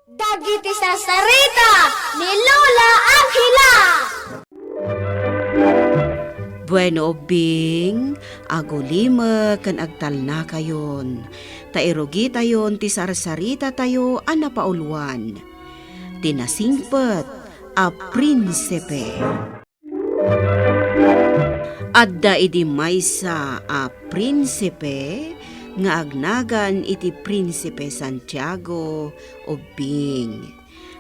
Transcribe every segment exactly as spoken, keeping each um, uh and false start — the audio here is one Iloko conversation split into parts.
Dagiti sarsarita ni Lola Angela. Bueno, ubbing, agulimek ken agtalnakayon, ta irugitayon ti sarsaritatayo a napauluan, ti nasingpet a prinsipe. Adda idi maysa a prinsipe nga agnagan iti Prinsipe Santiago, ubbing.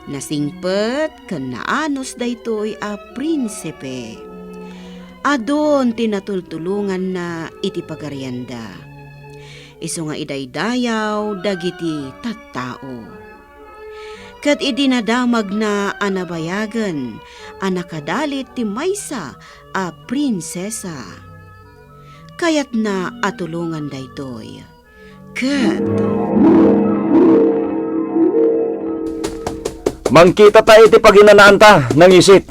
Nasingpet ken naanus daytoy a prinsipe. Adun ti natultulonganna iti pagarianda. Isu nga idaydayaw dagiti tattao. Ket idi nadamagna a nabayagen a nakadalit ti maysa a prinsesa, kayatna a tulongan daytoy. Ket mangkitata iti paginanaanta, nangisit.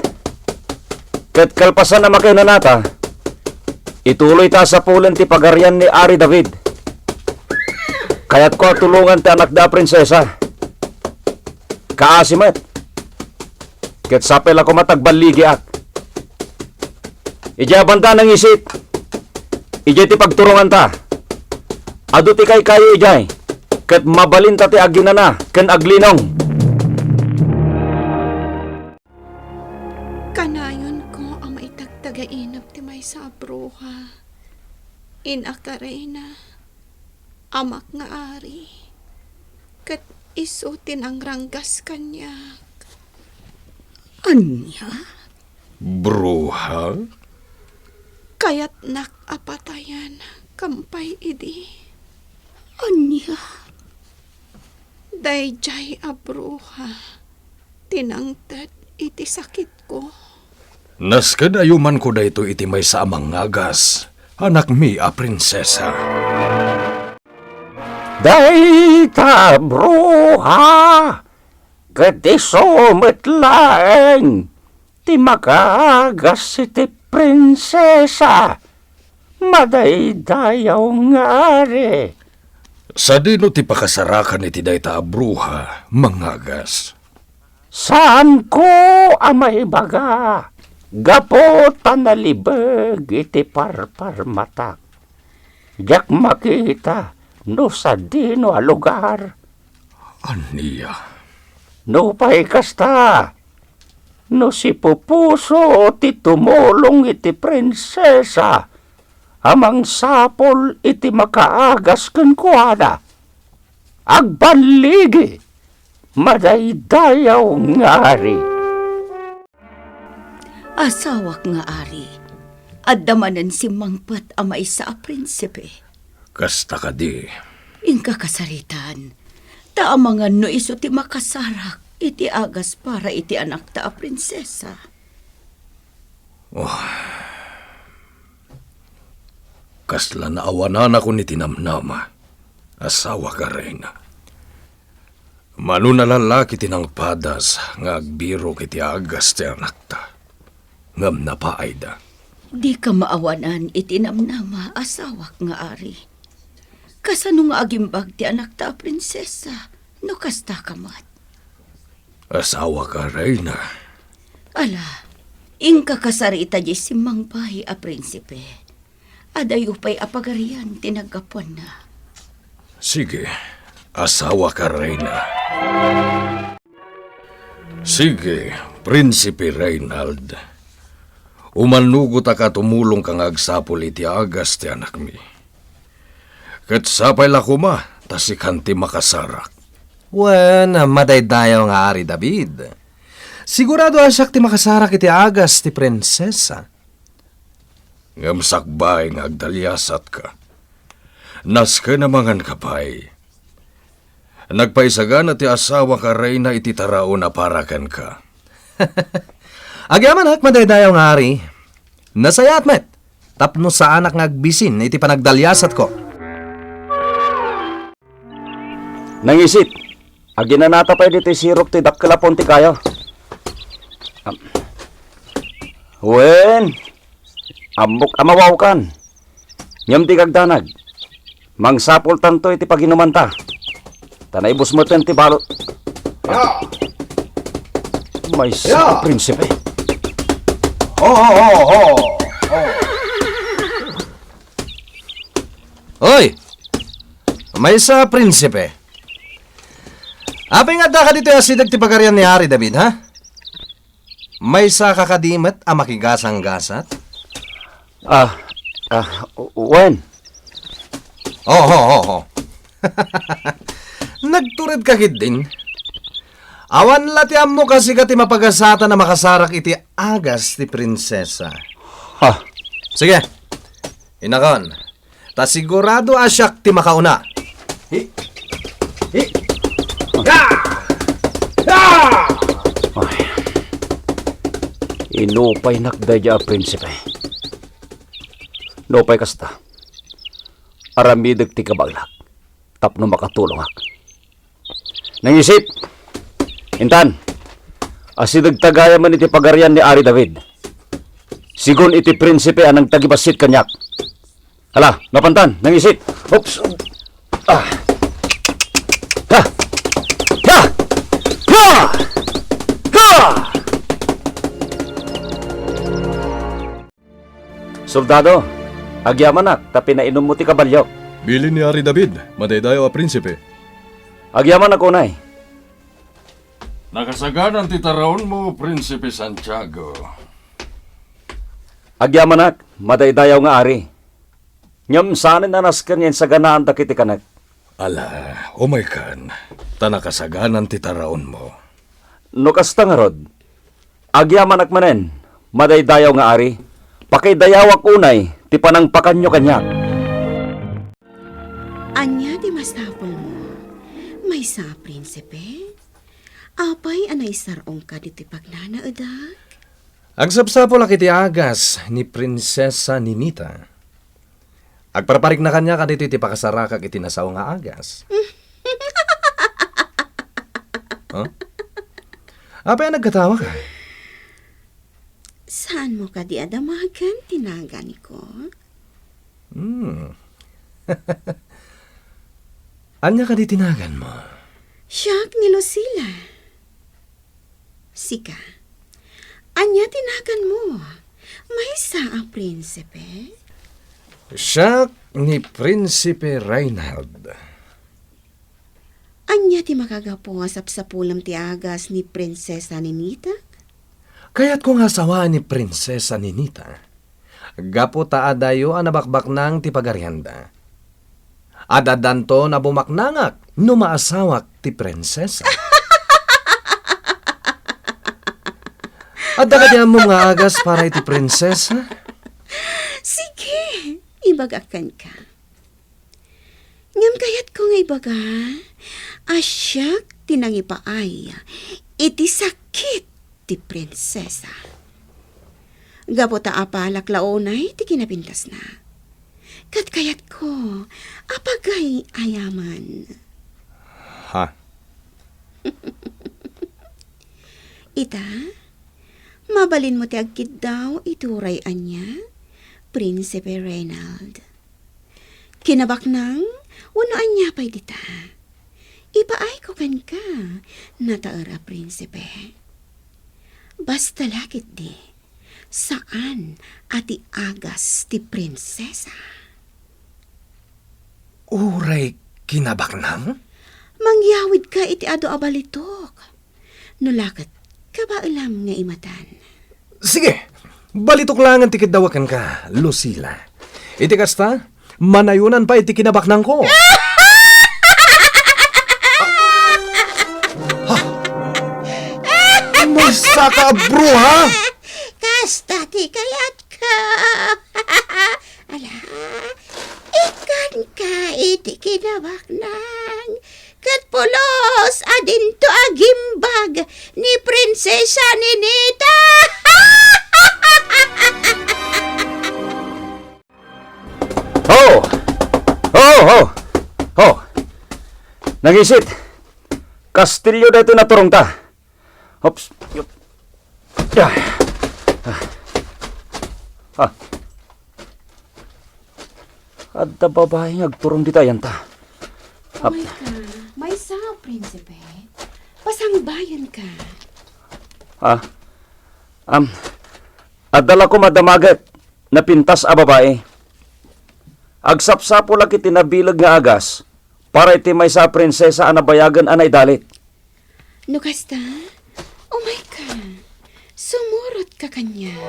Ket kalpasan a makinanata, ituloyta a sapulen ti pagarian ni Ari David. Kayatko a tulongan ti anakda a prinsesa. Kaasi met. Ket sapay la koma ta agballigiak. Idiay a banda, nangisit. Idiay ti pagturonganta. Adu ti kaykayo idiay, ket mabalinta ti aginana ken aglinong. Kanayonko a maitagtagainep ti maysa a bruha. Innak a reyna, amak nga ari, ket isu ti nangranggas kaniak. Ania? Bruha? Kayatnak a patayen, kampay idi. Ania? Daydiay a bruha ti nangted iti sakitko. Nasken a yumanko daytoy iti maysa a mangagas, anakmi a prinsesa. Dayta a bruha, ket isu met laeng ti makaagas iti prinsesa, madaydayaw nga ari. Sadino ti pakasarakan iti dayta a bruha, mangagas? Saanko a maibaga, gapu ta nalibeg iti parparmatak. Diak makita no sadino a lugar. Ania? Nupay kasta, no sipupuso ti tumulong iti prinsesa a mangsapul iti makaagas kenkuana, agballigi, madaydayaw nga ari. Asawak nga ari, adda manen simmangpet a maysa a prinsipe. Kasta kadi? Inka kasaritan, ta amangan no isu ti makasarak iti agas para iti anakta a prinsesa. Oh. Kasla naawananakon iti namnama, asawak a reyna. Mano nalallaki ti nangpadas nga agbirok iti agas ti anakta, ngem napaayda. Dika maawanan iti namnama, asawak nga ari. Kasano nga agimbag ti anakta a prinsesa, no kasta ka met? Asawak a reyna. Ala, inka kasarita diay simmangbayi a prinsipe. Adayo pay a pagarian ti naggapuanna. Sige, asawak a reyna. Sige, Prinsipe Reynald. Umanugotak a tumulongka nga agsapul iti agas ti anakmi. Ket sapay la koma ta sikan ti makasarak. Wen, madaydayaw nga Ari David. Sigurado a siak ti makasarak iti agas ti prinsesa. Ngem sakbay nga agdaliasatka, nasken a manganka pay. Nagpaisagana ti asawak a reyna iti taraon a para kenka. Agyamanak, madaydayaw nga ari. Nasayaat met tapno saanak nga agbisin iti panagdaliasatko. Nangisit, aginanata pay ditoy sirok ti dakkel a puon ti kayo. Am, wen, ammok a mawawkan. Ngem di kagdanag, mangsapultanto iti paginumanta. Ta naibus meten ti balot. Maysa a prinsipe. Ho, ho, ho, ho. Hoy! Maysa a prinsipe. Apay nga addaka ditoy asideg ti pagarian ni Ari David, ha? Maysaka kadi met a makigasanggasat? Ah, ah, wen. Oho, oho. Nagturedka ketdin? Awan la ti ammo a sika ti mapagasatan a makasarak iti agas ti prinsesa. Ha? Sige. Inakon. Ta sigurado a siak ti makauna. Hi! Hi! Ya! Ya! Ay. Inupaynak daydiay a prinsipe. Nupay kasta, aramidek ti kabaelak tapno makatulongak. Nangisip! Intan, asidegta gayam iti pagarian ni Ari David. Sigun iti prinsipe a nangtagibassit kaniak. Hala, napantan, nangisip. Oops. Ah. Ha! Ha! Ha! Ha! Soldado, agyamanak ta pinainummo ti kabaliok. Bilin ni Ari David, madaydayaw a prinsipe. Agyamanak unay. Nakasaganan ti taraonmo, Prinsipe Santiago. Agyamanak, madaydayaw nga ari. Ngem saanen a nasken nga insaganaan dagiti kanek. Ala, umaykan, ta nakasaganan ti taraonmo. No kasta ngarud, agyamanak manen, madaydayaw nga ari, pakiidayawak unay ti panangpakanyo kaniak. Ania ti masapulmo, maysa a prinsipe? Apay a naisar-ongka ditoy pagnanaedak? Agsapsapulak iti agas ni Prinsesa Ninita. Agparparikna kaniak ditoy ti pakasarakak iti nasao nga agas. Huh? Apay a nagkatawaka? Saanmo kadi a damagen ti naganko? Hmm. Ania kadi ti naganmo? Siak ni Lucila. Sika, ania ti naganmo? Maysa a prinsipe? Siak ni Prinsipe Reynald. Ania ti makagapu a sapsapulem ti agas ni Prinsesa Ninita? Kayatko nga asawaen ni Prinsesa Ninita. Gapu ta adayo a nabakbaknang ti pagarianda. Ad-addanton a bumaknangak no maasawak ti prinsesa. Adda kadi ammom nga agas para iti prinsesa? Sige, ibagak kenka. Ngem kayatko nga ibaga a siak ti nangipaay iti sakit ti prinsesa. Gapu ta apalak la unay ti kinapintasna. Ket kayatko a pagay-ayaman. Ha? Ita, mabalinmo ti agkiddaw iti uray ania, Prinsipe Reynald. Kinabaknang wenno ania pay dita? Ipaayko kenka, nataer a prinsipe. Basta la ketdi, saan a ti agas ti prinsesa. Uray kinabaknang? Mangyawidka iti adu a balitok. No la ket, kabaelam nga imatan. Sige, balitok laengen ti kiddawak kenka, Lucila. Iti kasta, manayonan pay ti kinabaknangko. Ha? Maysaka a bruha? Kasta ti kayatka. Ala, ikkanka iti kinabaknang. Ket pulos a dinto agimbag ni Prinsesa Ninita. Ho! Ho, ho! Ho! Nangisit! Kastilyo daytoy naturongta. Oops. Yup. Ah. Ah. Adda babai nga agturong dita ayanta. Hap. Umayka, maysa, prinsipe. Pasangbayenka. Ah, am, adda la koma damaget, napintas a babai. Agsapsapulak iti nabileg nga agas para iti maysa a prinsesa a nabayagen a naidalit. No kasta, umayka. Sumurotka kaniak.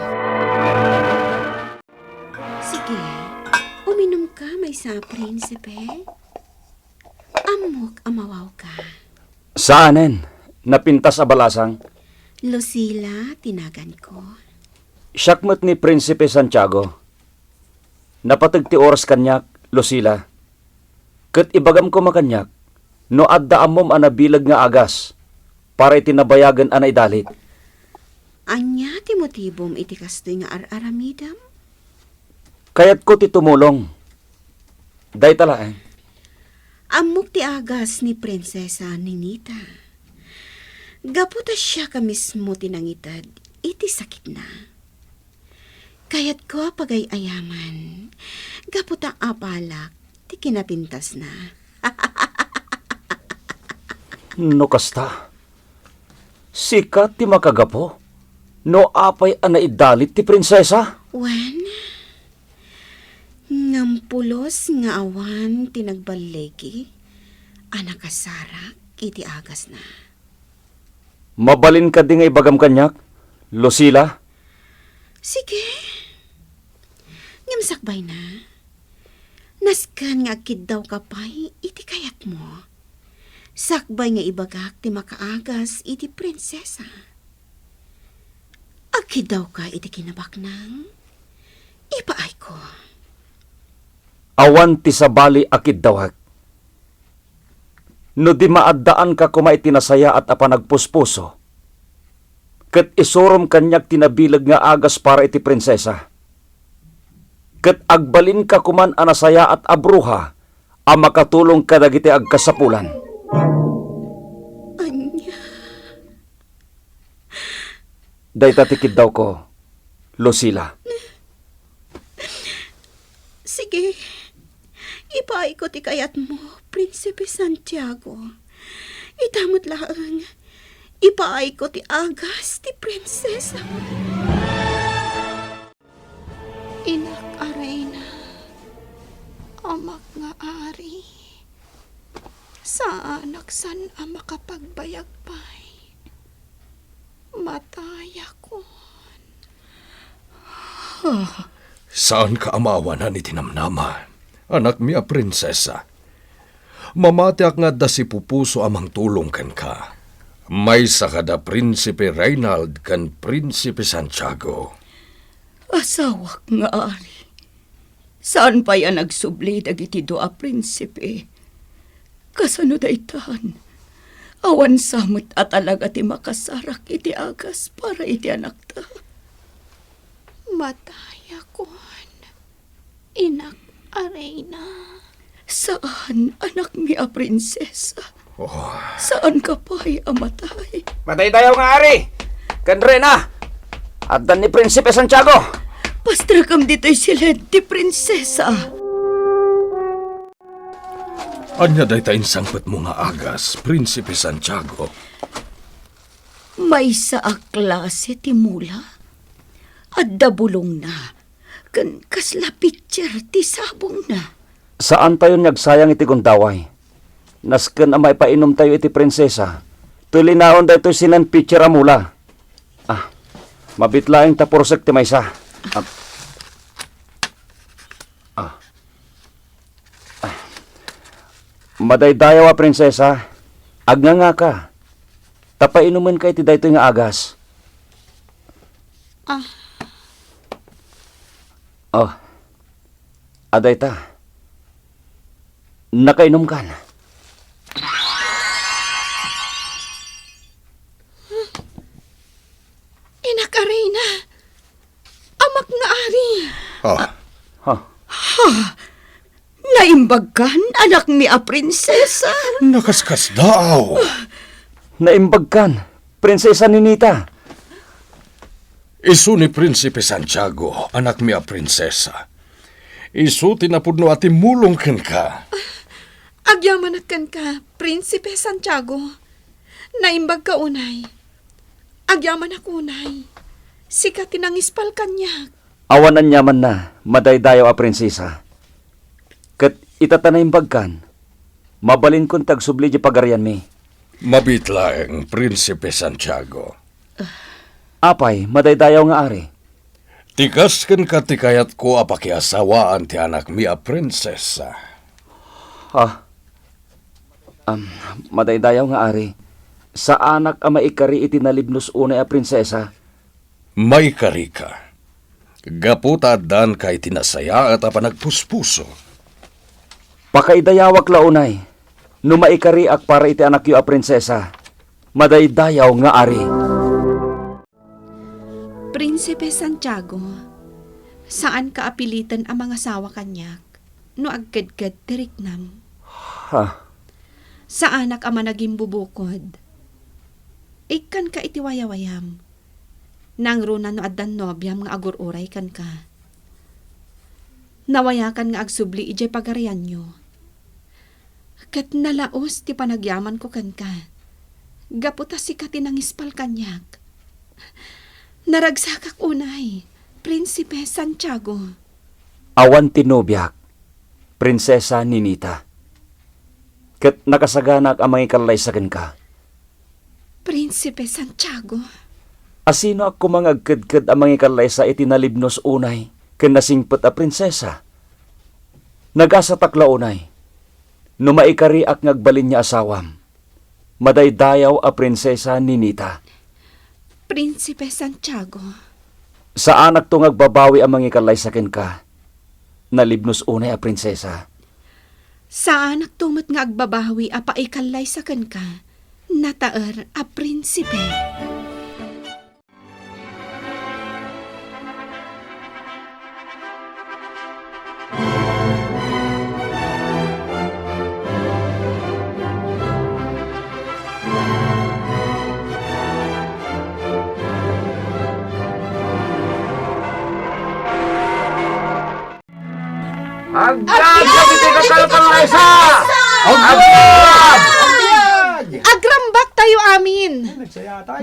Sige, uminumka, maysa a prinsipe. Ammok a mawawka. Saanen, napintas a balasang. Lucila ti naganko. Siak met ni Prinsipe Santiago. Napateg ti oras kaniak, Lucila. Ket ibagam koma kaniak no adda ammom a nabileg nga agas para iti nabayagen a naidalit. Ania ti motibom iti kastoy nga ar-aramidem? Kayatko ti tumulong. Dayta laeng. Ammok ti agas ni Prinsesa Ninita. Gapu ta siak a mismo ti nangited iti sakitna. Kayatko a pagay-ayaman, gapu ta apalak ti kinapintasna. No kasta, sika ti makagapu no apay a naidalit ti prinsesa? Wen, ngem pulos nga awan ti nagballigi a nakasarak iti agasna. Mabalin kadi nga ibagam kaniak, Lucila? Sige. Ngem sakbayna, nasken nga agkiddawka pay iti kayatmo. Sakbay nga ibagak ti makaagas iti prinsesa. Agkiddawka iti kinabaknang? Ipaayko. Awan ti sabali a kiddawek. No di maaddaanka koma iti nasayaat a panagpuspuso, ket isurom kaniak ti nabileg nga agas para iti prinsesa, ket agbalinka koman a nasayaat a bruha a makatulong kadagiti agkasapulan. Ania? Dayta ti kiddawko, Lucila. Sige, ipaayko ti kayatmo, Prinsipe Santiago. Ita met laeng, ipaayko ti agas ti prinsesa. Inak a reyna, amak nga ari, saanak san a makapagbayag pay. Matayakon. Saanka a maawanan iti namnama, anakmi a prinsesa. Mamatiak nga adda sipupuso a mangtulong kenka. Maysa kada Prinsipe Reynald ken Prinsipe Santiago. Asawak nga ari, saan pay a nagsubli dagiti dua a prinsipe. Kasano daytan? Awan sa met a talaga ti makasarak iti agas para iti anakta. Matayakon, inak a reyna. Saan, anakmi a prinsesa. Oh. Saanka pay a matay. Mataytayaw nga ari ken reyna. Addan ni Prinsipe Santiago. Pastrekam ditoy siled ti prinsesa. Ania dayta insangpetmo nga agas, Prinsipe Santiago? Maysa a klase ti mula. Adda bulongna, ken kasla pitser ti sabongna. Saantayon nga agsayang iti gundaway. Nasken a maipainomtayo iti prinsesa, tulinaon daytoy sinan pitser a mula. Ah, mabit laeng ta pursek ti maysa. Ah. Ah. Ah. Madaydayaw a prinsesa, agngangaka. Ta painomenka iti daytoy nga agas. Ah. Oh. Adayta. Nakainomkan. Inak a reyna, amak nga ari. Ah. Ha? Ha? Naimbagkan, anakmi a prinsesa? Nakaskasdaaw. Naimbagkan, Prinsesa Ninita. Isu ni Prinsipe Santiago, anakmi a prinsesa. Isu ti napudno a timmulong kenka. Agyamanak kenka, Prinsipe Santiago. Naimbagka unay. Agyamanak unay. Sika ti nangispal kaniak. Awan aniamanna, madaydayaw a prinsesa. Ket ita ta naimbagkan, mabalinkon ti agsubli idiay pagarianmi. Mabiit laeng, Prinsipe Santiago. Apay, madaydayaw nga ari. Ti kas kenka ti kayatko a pakiasawaan ti anakmi a prinsesa. Ah, am, madaydayaw nga ari. Saanak a maikari iti nalibnos unay a prinsesa. Maikarika. Gapu ta addanka iti nasayaat a panagpuspuso. Pakaidayawak la unay, no maikariak para iti anakyo a prinsesa. Madaydayaw nga ari. Prinsipe Santiago, saanka a piliten a mangasawa kaniak no agkedked ti riknam. Ha? Saanak a managimbubukod. Ikkanka iti wayawayam. Nangruna no addan nobiam nga agur-uray kenka. Nawayakan nga agsubli idiay pagarianyo. Ket nalaus ti panagyamanko kenka, gapu ta sika ti nangispal kaniak. Naragsakak unay, Prinsipe Santiago. Awan ti nobiak, Prinsesa Ninita. Ket nakasaganaak a mangikallaysa kenka. Prinsipe Santiago. Asinoak koma nga agkedked a mangikallaysa iti nalibnos unay ken nasingpet a prinsesa? Nagasatak la unay no maikariak nga agbalin nga asawam, madaydayaw a Prinsesa Ninita. Prinsipe Santiago. Saanakto nga agbabawi a mangikallaysa kenka, nalibnos unay a prinsesa. Saanakto met nga agbabawi a paikallaysa kenka, nataer a prinsipe. Agka iti kakalkallaysa! Agka! Agrambak tayo amin.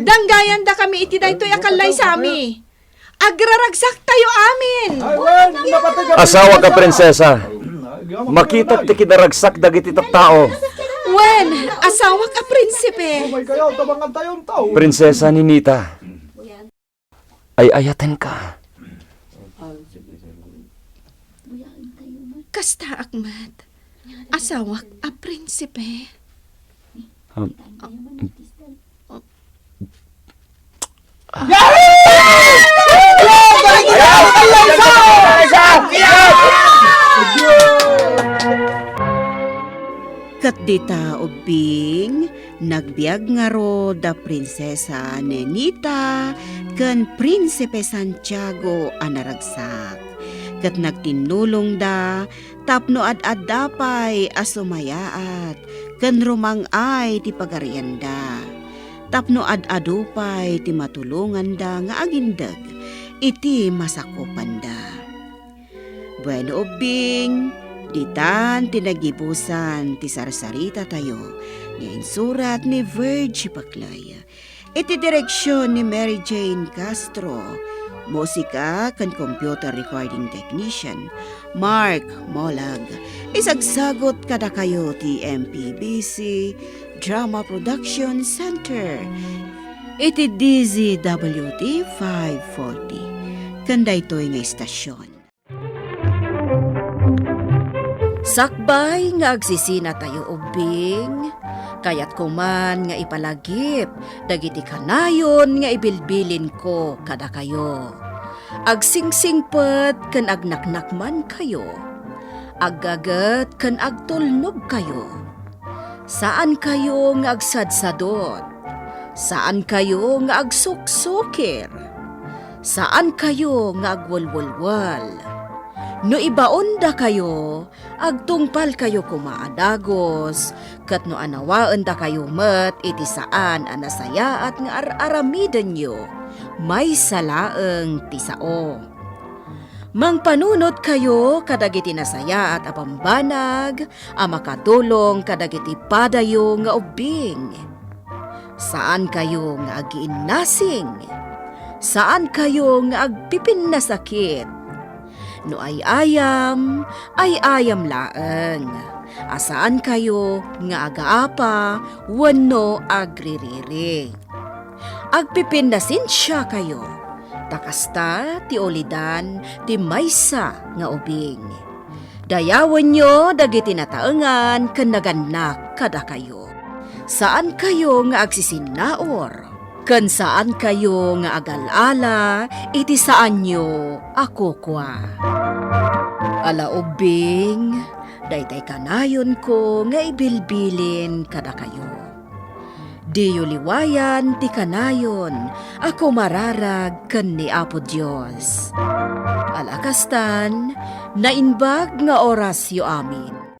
Danggayan da kami iti daytoy a kallaysami. Agraragsak tayo amin. Asawa ka, prinsesa. Makitak ti kinaragsak dagiti tattao. Wen, asawa ka, prinsipe. Prinsesa Ninita. Ay-ayatenka. Kasta, Ahmed. Asawak a prinsipe. Um, Ket dita ubbing, nagbiag ngarud da Prinsesa Ninita ken Prinsipe Santiago a naragsak, ket nagtinnulongda tapno ad-adda pay a sumayaat ken rumang-ay ti pagarianda, tapno ad-adu pay ti matulonganda nga agindeg iti masakupanda. Bueno, ubbing, ditan ti nagibusan ti sarsaritatayo nga insurat ni Virgie Paclay. Iti direksion ni Mary Jane Castro, musika ken computer recording technician, Mark Molag. Isagsagut kadakayo ti M P B C Drama Production Center iti D Z W T five forty. Ken daytoy nga istasion. Sakbay nga agsisinatayo ubbing, kayatko man nga ipalagip dagiti kanayon nga ibilbilinko kadakayo. Agsingsingpet ken agnaknakmankayo. Aggaget ken agtulnogkayo. Saankayo nga agsadsadot. Saankayo nga agsuksukir. Saankayo nga agwelwelwel. No ibaondakayo, agtungpalkayo koma a dagus, ket no anawaendakayo met iti saan a nasayaat nga ar-aramidenyo, maysa laeng ti sao. Mangpanunotkayo kadagiti nasayaat a bambanag a makatulong kadagiti padayo nga ubbing. Saankayo nga agiinnasing. Saankayo nga agpipinnasakit. No ay-ayam, ay-ayam laeng. A saankayo nga agaapa wenno agririri. Agpipinnasensiakayo, ta kasta ti ulidan ti maysa nga ubing. Dayawenyo dagiti nataengan ken nagannak kadakayo. Saankayo nga agsisinnaur, ken saankayo nga agal-ala iti saanyo a kukua. Ala ubbing, daytay kanayonko nga ibilbilin kadakayo. Diyo liwayan ti kanayon a kumararag ken ni Apo Dios. Ala kastan, naimbag nga orasyo amin.